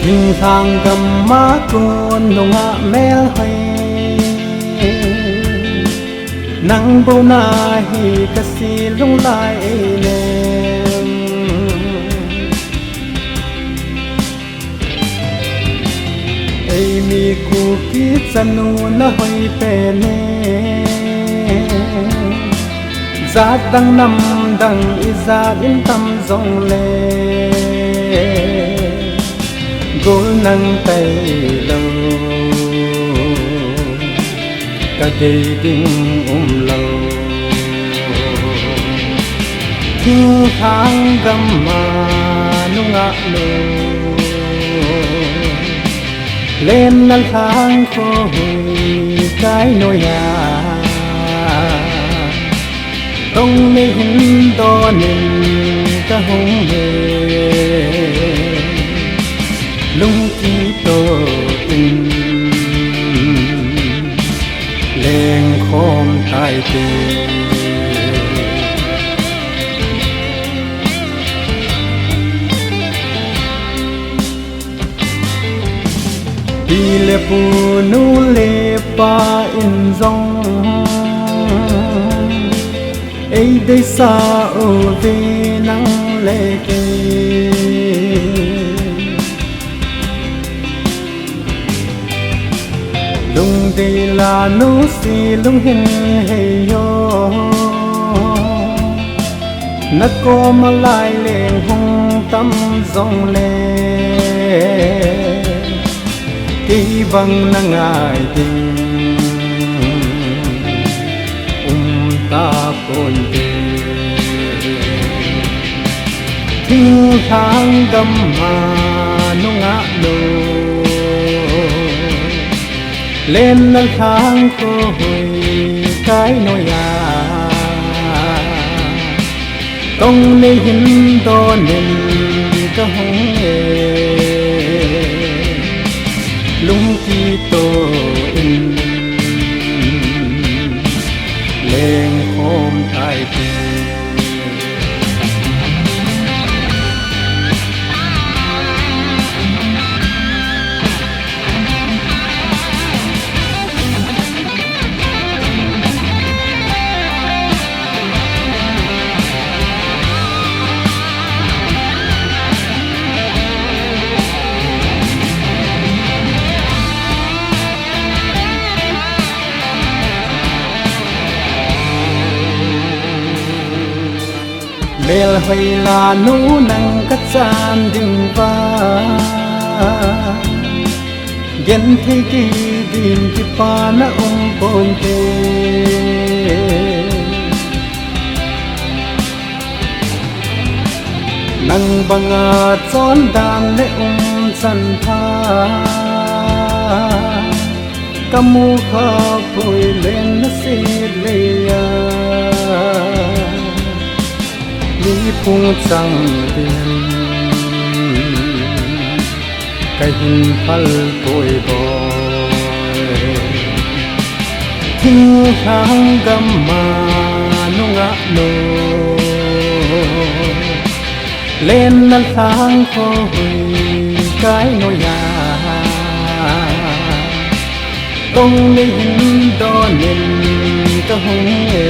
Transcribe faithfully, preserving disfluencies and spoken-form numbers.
Thinglhang gam'a kon nungah melhoi, nang bou nahi kasei lunglai einem. Eimi Kuki chanu nahoi pen e, jat dang nam dang ijat in tam jongle, gol nang tailou kadei ding umlou. Thinglhang gam'a nungah nu, lenna lhang khohui kai noiya, tong nei hin donin kahung e, lungkitoh in lengkhom taite. Pi le pu, nu le pa in jong eideisah uve nang le kei. Lungdei la nusi lunghin hei o, nakoma lai leng hung tam jongle, kei bang nangai ding umta ponte. Thinglhang gam'a nungah nu, lenna lhang khohui kai noiya, tong nei hin donin kahung e, lungkitoh in lengkhom taite. Melhoi la nu nang kachan ding uva, genthei kei ding kipana um ponte. Nang banga chondan le umchan pha kamu khapoi, lenna se leiya mi phung chang din kahin phal poi boi. Thinglhang gam'a nungah nu, lenna lhang khohui kai noiya, tong nei hin donin kahung e,